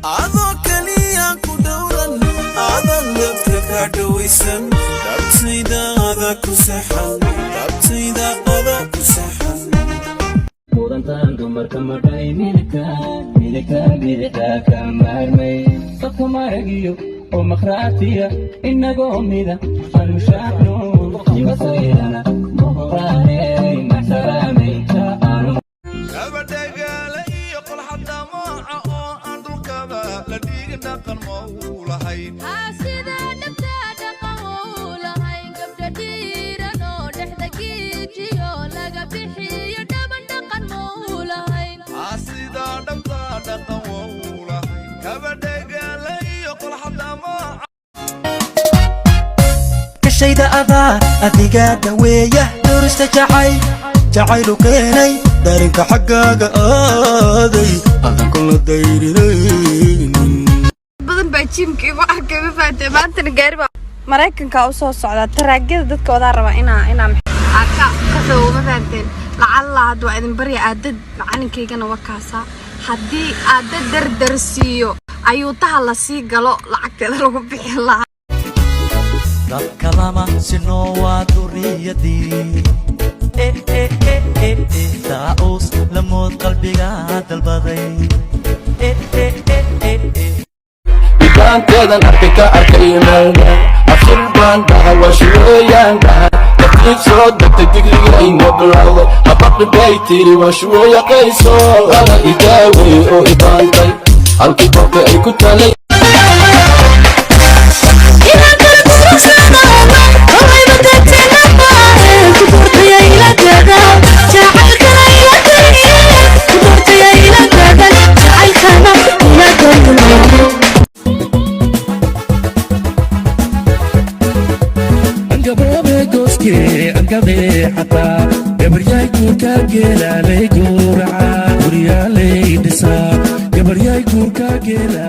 Adoo keliya ku dhowran, adan dadka ka dhowaysan, dhabtayda ada ku saxan, dhabtayda ada ku saxan. Mudantaan dumarka madhay, midigta, midigta, bidixda ka maarmay. Dadka maragiyo oo makhraatiya, inagoo mida aan mushaacno imasayrana muqraaney maxsalaamaynta aanu. Gabadhagaale iyo qolxadamooca oo aan dhulkaba la dhigin, dhaqan ma uu lahayn. Sida dhabta dhaqan uu lahayn, gabdha dhiiran oo dhexda giijiyo laga bixiyo dhaban, dhaqan ma uu lahayn. Sida dhabta dhaqan wa uu lahayn, gabadhagaale iyo qolxadamooca. Kashayda adaa, adigaa daweeya doorista jacayl, jacaylu keenay dareenka xaggaaga aaday, adan kula dayrinaynin. Badan baa gym-ka igu arkay, ma fahamtay? Maantana gaari baa Maraykanka u soo socdaa, taraagyada dadka wadaa rabaa inaa ka xoogo, ma fahanteen? Lacalla hadda waa idin barya aadad macalinkaygana waa kaasaa. Haddii aadad dardar siiyo, ayuu taha la sii galo, lacagteeda lagu bixin lahaa. Dadka lama sino, waa duriyadii daa'uus lamood, qalbiga dalbaday. Bitaanteedan arkay, ka arkay meeldheer, abshir baan dhahay, waa shuweeyaan dhahay, tartiib soo degtay, digrigayna bilowday, habaqi bay tiri, waa shuweeya qayso lala idaawey oo ibaantay halkii qofka ay ku talay. Inaan kala durugsanana kolayba tagtena maahe, ku doortaya ila dadaal, jacaylkana ila daryeel, ku doortaya ila dadaal, jacaylkana ila daryeel. Angaboobe gooske angabe xataa gabaryahay guurka geelaalay gowraca, guryaalay dhisaa, gabaryahay guurka geela.